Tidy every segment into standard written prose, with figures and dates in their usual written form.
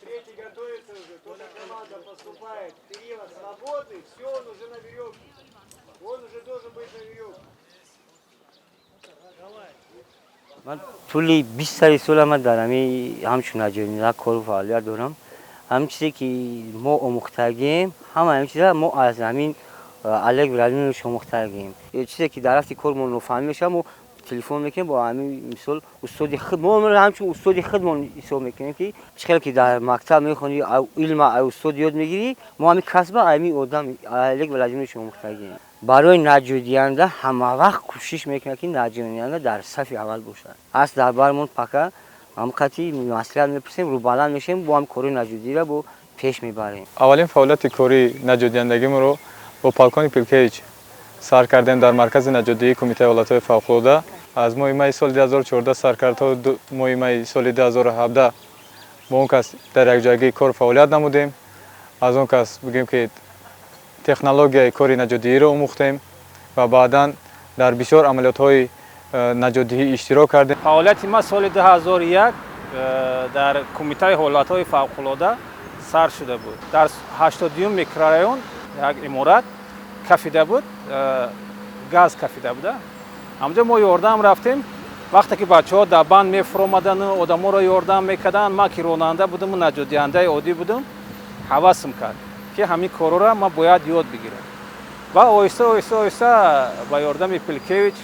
Третий готовится уже. Только команда поступает. Перила свободны, все, он уже на веревке. Он уже должен быть на веревке. Давай. Ман тӯли 20 сари сола ман дар ҳами ҳамчун наҷотдиҳанда кору фаъолият дорам. Ҳамин чизе ки мо омӯхтагем, ҳама ҳамин чиза мо аз ҳамин Олег Владимирович омӯхтагем. Чизе ки дар рафти кор мо нофаҳмӣ мешавад, мо телефон мекунем бо ҳамин, мисол, устоди худ. Мо ҳамчун устоди худмон ҳисоб мекунем, ки чӣ хеле ки дар мактаб мехонӣ, илма ай устод ёд мегирӣ, мо ҳамин касба ҳамин одам Олег Владимирович омӯхтагем. Барои наҷотдиҳанда ҳамавақт кӯшиш мекунад, ки наҷотдиҳанда дар сафи аввал бошад. Аст дар бармон пака ҳамқати маслиҳат мепурсем, рӯбаланд мешавем, бо ҳам кори наҷотдиҳиро бо пеш мебарем. Аввалин фаъолияти кории наҷотдиҳандагимонро бо полковник Пилкевич сар кардем дар маркази наҷотдиҳии Кумитаи ҳолатҳои фавқулода. Аз моҳи майи соли 2014 сар кард то моҳи майи соли 2017 бо он кас дар якҷоягӣ кор фаъолият намудем. Аз он кас, бигӯем, ки технологияи кори наҷотдиҳиро омӯхтем ва баъдан дар бисёр амалиётҳои наҷотдиҳӣ иштирок кардем. Фаъолияти ман соли 2001 дар Кумитаи ҳолатҳои фавқулода сар шуда буд. Дар 82-юм микрорайон як иморат кафида буд, газ кафида буда. Ҳамҷо мо ёрдам рафтем. Вақте ки бачаҳо дар банд мефуромадану одаморо ёрдам мекарданд, ман ки ронанда будаму наҷотдиҳандаи оддӣ будам, ҳавасм кард, ки ҳамин корҳоро ман бояд ёд бигирам. Ва оҳиста, оҳиста, оҳиста ба ёрдами Пилкевич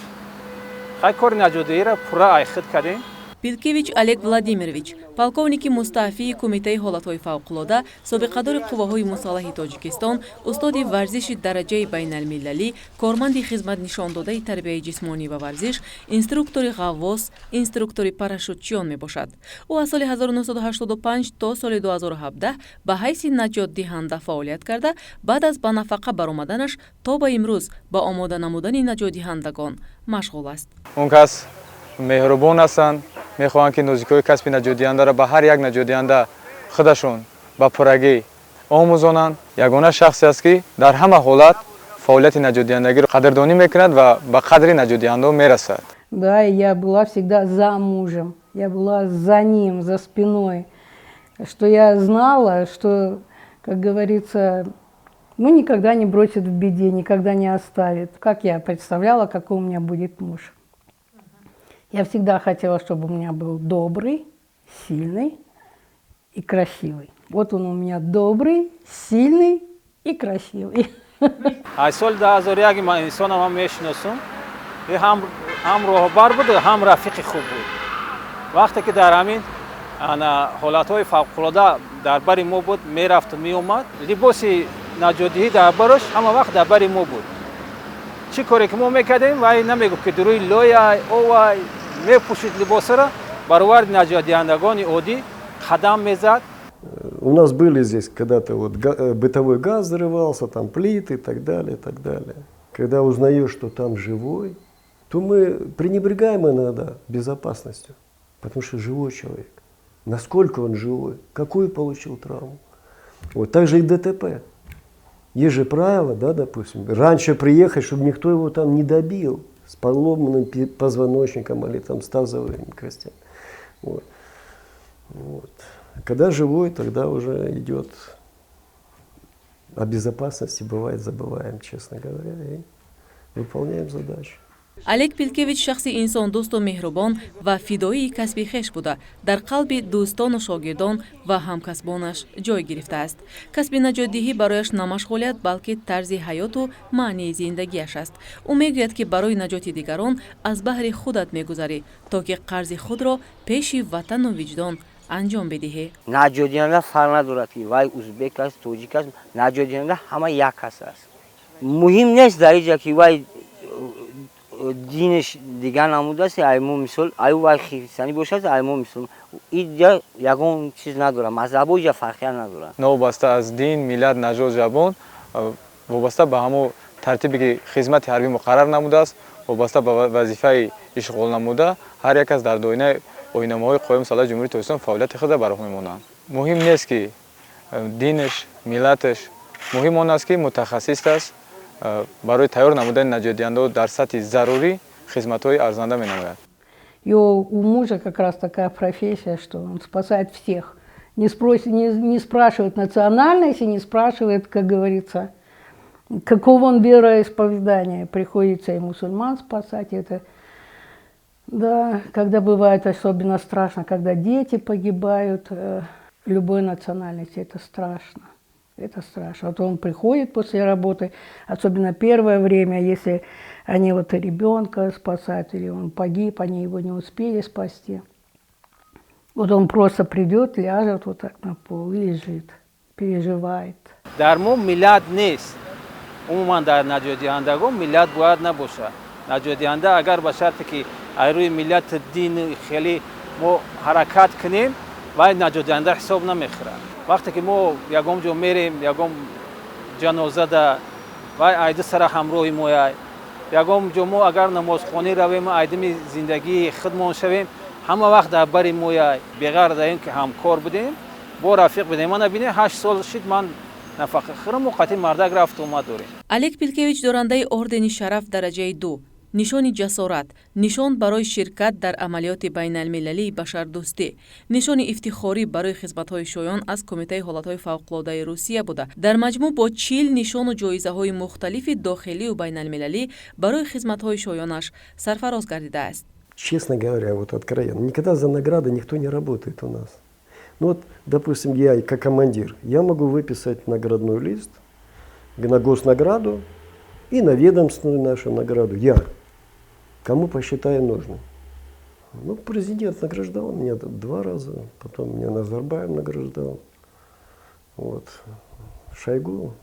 хай кори наҷотдиҳиро пурра айхид кардем. Пилкевич Олег Владимирович, полковники мустаъфии Кумитаи ҳолатҳои фавқулода, собиқадори Қувваҳои мусаллаҳи Тоҷикистон, устоди варзиши дараҷаи байналмилалӣ, корманди хизматнишондодаи тарбияи ҷисмонӣ ва варзиш, инструктори ғаввос, инструктори парашютчиён мебошад. Ӯ аз соли 1985 то соли 2017 ба ҳайси наҷотдиҳанда фаъолият карда, баъд аз ба нафақа баромаданаш то ба имрӯз ба омода намудани наҷотдиҳандагон машғул аст. Он кас меҳрубон ҳастанд, мехоҳанд, ки нозикиҳои касби наҷотдиҳандаро ба ҳар як наҷотдиҳанда худашон ба пуррагӣ омӯзонанд. Ягона шахсе аст, ки дар ҳама ҳолат фаъолияти наҷотдиҳандагиро қадрдонӣ мекунад ва ба қадри наҷотдиҳандао мерасад. Да, я была всегда за мужем, я была за ним, за спиной, что я знала, что, как говорится, ну, никогда не бросит в беде, никогда не оставит. Как я представляла, какой у меня будет муж. Я всегда хотела, чтобы у меня был добрый, сильный и красивый. Вот он у меня добрый, сильный и красивый. Аз соли 2001 ман инсонам ҳам мешиносум. Ҳам роҳбар буд, ҳам рафиқи хуб буд. Вақте ки дар ҳамин ана ҳолатҳои фавқулода дар бари мо буд, мерафту меомад, либоси наҷотдиҳӣ дар барош ҳама вақт дар бари мо буд. Чӣ коре ки мо мекардем, вай намегуфт, ки дуруи лояй овай, мепӯшид либосаро, бароварди наҷотдиҳандагони оддӣ қадам мезад. У нас были здесь когда-то вот бытовой газ взрывался, там плиты и так далее, и так далее. Когда узнаешь, что там живой, то мы пренебрегаем иногда безопасностью, потому что живой человек. Насколько он живой, какую получил травму. Вот так же и ДТП. Есть же правило, да, допустим, раньше приехать, чтобы никто его там не добил с поломанным позвоночником или там с тазовыми костями. Вот. Вот. Когда живой, тогда уже идет о безопасности, бывает, забываем, честно говоря, и выполняем задачу. Олег Пилкевич шахси инсондӯсту меҳрубон ва фидоии касби хеш буда, дар қалби дӯстону шогирдон ва ҳамкасбонаш ҷой гирифтааст. Касби наҷотдиҳӣ барояш на машғулият, балки тарзи ҳаёту маънии зиндагиаш аст. Ӯ мегӯяд, ки барои наҷоти дигарон аз баҳри худат мегузарӣ, то ки қарзи худро пеши ватану виҷдон анҷом бидиҳӣ. Наҷотдиҳанда фарқ надорад, ки вай узбек аст, тоҷик аст, наҷотдиҳанда ҳама як кас аст. Муҳим нест дар иҷа, ки вай динеш дигар намудааст, ай мо мисол, аю вай христианӣ бошад, ай мо мисол, иҷа ягон чиз надорад, мазҳабо иҷа фарқият надорад. Новобаста аз дин, миллат, нажод, забон, вобаста ба ҳамон тартибе, ки хизмати ҳарбӣ муқаррар намудааст, вобаста ба вазифаи ишғол намуда, ҳар як кас дар доираи оинномаҳои Қувваҳои мусаллаҳи Ҷумҳурии Тоҷикистон фаъолияти худро ба роҳ мемонанд. Муҳим нест, ки динаш, миллаташ, муҳим он аст, ки мутахассис аст, барои тайёр намудани наҷотдиҳандаҳо дар сатҳи зарурӣ хизматҳои арзанда менамояд. И у мужа как раз такая профессия, что он спасает всех. Не, спросит, не спрашивает национальности, не спрашивает, как говорится, какого он вероисповедания. Приходится и мусульман спасать. Это, да, когда бывает особенно страшно, когда дети погибают, любой национальности, это страшно. Это страшно. Вот он приходит после работы, особенно первое время, если они вот ребенка спасают, или он погиб, они его не успели спасти. Вот он просто придет, ляжет вот так на пол и лежит, переживает. Дар мо миллат нест. Умуман дар наҷотдиҳандагон миллат бояд набошад. Наҷотдиҳанда агар ба шарте ки аз рӯи миллату дин хеле мо ҳаракат кунем, вай наҷотдиҳанда ҳисоб намехӯрад. Вақте ки мо ягон ҷо мерем, ягон ҷанозада, вай айди сара ҳамроҳи мояй. Ягон ҷо мо агар намозхонӣ равем, айдими зиндагии худмон шавем, ҳама вақт дар бари мояй. Беғараз аз ин ки ҳамкор будем, бо рафиқ будем. Мана бинед, 8 сол шид, ман нафақахӯрам, қати мардак рафту омад дорем. Олег Пилкевич дорандаи ордени Шараф дараҷаи ду, нишони Ҷасорат, нишон барои ширкат дар амалиёти байналмилалии башардӯстӣ, нишони ифтихорӣ барои хизматҳои шоён аз Кумитаи ҳолатҳои фавқулодаи Русия буда, дар маҷмӯъ бо 40 нишону ҷоизаҳои мухталифи дохилию байналмилалӣ барои хизматҳои шоёнаш сарфароз гардидааст. Честно говоря, вот откровенно, никогда за награды никто не работает у нас. Ну вот, допустим, я как командир, я могу выписать наградной лист на госнаграду и на ведомственную нашу награду. Я. Кому посчитаю нужным. Ну, президент награждал меня два раза, потом меня Назарбаев награждал. Вот. Шойгу,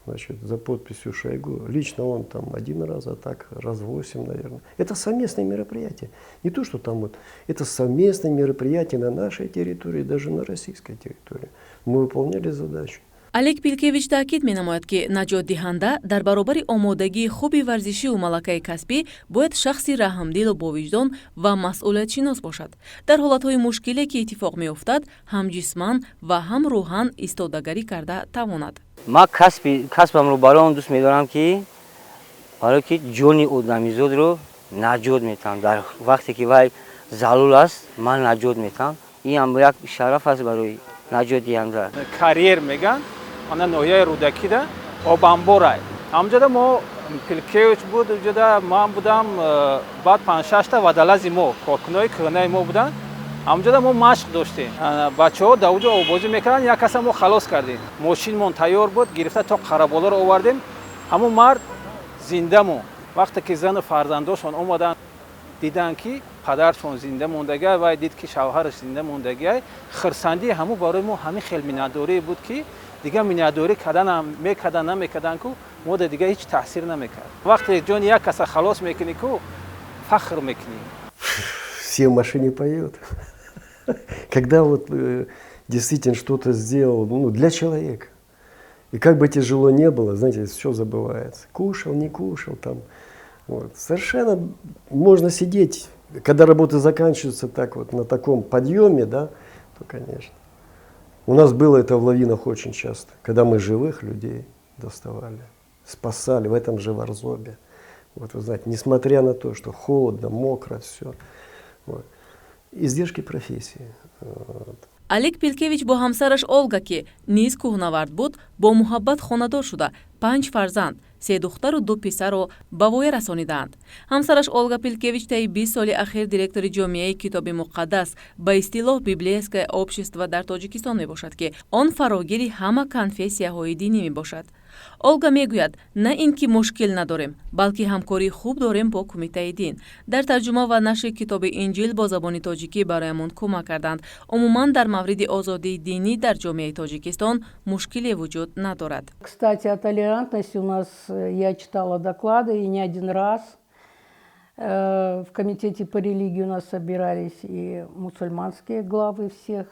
значит, за подписью Шойгу. Лично он там один раз, а так раз восемь, наверное. Это совместное мероприятие. Не то, что там вот. Это совместное мероприятие на нашей территории, даже на российской территории. Мы выполняли задачу. Олег Пилкевич таъкид менамояд, ки наҷотдиҳанда дар баробари омодагии хуби варзишиву малакаи касбӣ бояд шахси раҳмдилу бовиҷдон ва масъулиятшинос бошад. Дар ҳолатҳои мушкиле, ки иттифоқ меёфтад, ҳам ҷисман ва ҳам рӯҳан истодагарӣ карда тавонад. Ман касбамро барои он дӯст медорам, ки барое ки ҷони одамизодро наҷот метаҳам. Дар вақте ки вай залул аст, ман наҷот метаҳам. Ин ҳам як шараф аст барои наҷотдиҳанда. Карьер меган, ана ноҳияи Рӯдакида обамборай. Ҳамҷода мо, Пилкевич буд уҷода, ман будам, баъд панҷшашта водолази мо, коркунои кӯҳнаи мо буданд. Ҳамҷода мо машқ доштем. Бачаҳо дар уҷо оббозӣ мекарданд. Як каса мо халос кардем, мошинмон тайёр буд, гирифта то Қараболоро овардем. Ҳамун мард зинда монд. Вақте ки зану фарзандошон омаданд, диданд, ки падаршон зинда мондагиай, вай дид, ки шавҳараш зинда мондагиай, хирсандии ҳамун барои мо ҳамин хел миннатдорие буд, ки дигар миннатдорӣ карданам мекардан, намекардан ку мо да дигар ҳеҷ таъсир намекард. Вақте ҷони як каса халос мекунӣ ку, фахр мекунӣ. Все в машине поют. Когда вот действительно что-то сделал, ну, для человека. И как бы тяжело не было, знаете, все забывается. Кушал, не кушал там. Вот. Совершенно можно сидеть, когда работа заканчивается так вот на таком подъеме, да, то, конечно. У нас было это в лавинах очень часто, когда мы живых людей доставали, спасали в этом же Варзобе. Вот вы знаете, несмотря на то, что холодно, мокро, все. Вот. Издержки профессии. Вот. Олег Пилкевич бо ҳамсараш Олга, ки низ кӯҳнавард буд, бо муҳаббат хонадор шуда, панҷ фарзанд, се духтару ду писарро ба воя расонидаанд. Ҳамсараш Олга Пилкевич таи 20 соли ахир директори ҷомеаи Китоби Муқаддас, ба истилоҳ Библейское общество, дар Тоҷикистон мебошад, ки он фарогири ҳама конфессияҳои динӣ мебошад. Олга мегӯяд, на ин ки мушкил надорем, балки ҳамкории хуб дорем бо Кумитаи дин. Дар тарҷума ва нашри китоби Инҷил бо забони тоҷикӣ бароямон кӯмак карданд. Умуман, дар мавриди озодии динӣ дар ҷомеаи Тоҷикистон мушкиле вуҷуд надорад. Кстати, о толерантности у нас я читала доклады и не один раз. В комитете по религии у нас собирались и мусульманские главы всех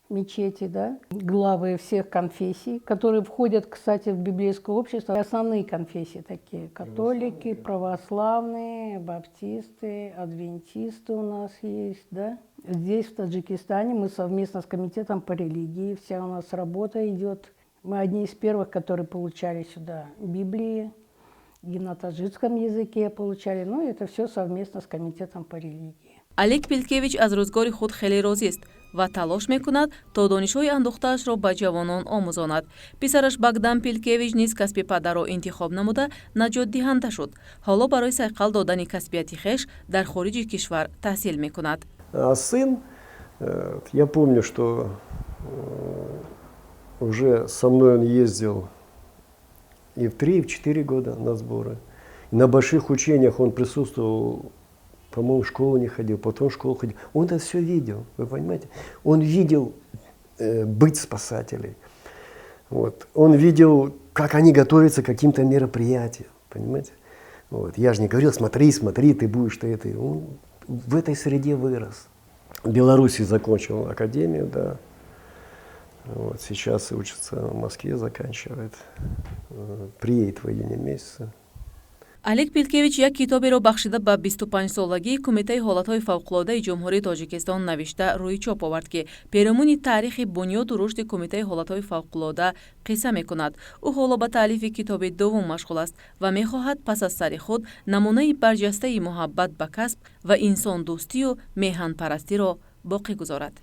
мечети, да, главы всех конфессий, которые входят, кстати, в библейское общество. Основные конфессии такие: католики, православные, баптисты, адвентисты у нас есть, да. Здесь, в Таджикистане, мы совместно с комитетом по религии, вся у нас работа идет. Мы одни из первых, которые получали сюда Библии, и на таджикском языке получали. Ну, это все совместно с комитетом по религии. Олег Пилкевич аз рӯзгори худ хеле розист. Ва талош мекунад, то донишҳои андӯхтаашро ба ҷавонон омӯзонад. Писараш Богдан Пилкевич низ касби падарро интихоб намуда, наҷотдиҳанда шуд. Ҳоло барои сайқал додани касбияти хеш дар хориҷи кишвар таҳсил мекунад. А сын, я помню, что уже со мной он ездил и в 3, и в 4 года на сборы. На больших учениях он присутствовал, по-моему, в школу не ходил, потом в школу ходил. Он это все видел, вы понимаете? Он видел быт спасателей. Вот. Он видел, как они готовятся к каким-то мероприятиям, понимаете? Вот. Я же не говорил: «Смотри, смотри, ты будешь ты это». Он в этой среде вырос. В Беларуси закончил академию, да. Вот, сейчас учится в Москве, заканчивает. Приедет в июне месяце. Олег Пилкевич як китоберо бахшида ба 25-солагии Кумитаи ҳолатҳои фавқулодаи Ҷумҳурии Тоҷикистон навишта, рӯи чоп овард, ки перомуни таърихи бунёду рушди Кумитаи ҳолатҳои фавқулода қисса мекунад. Ӯ ҳоло ба таълифи китоби дуввум машғул аст ва мехоҳад пас аз сари худ намунаи барҷастаи муҳаббат ба касб ва инсондӯстию меҳанпарастиро боқӣ гузорад.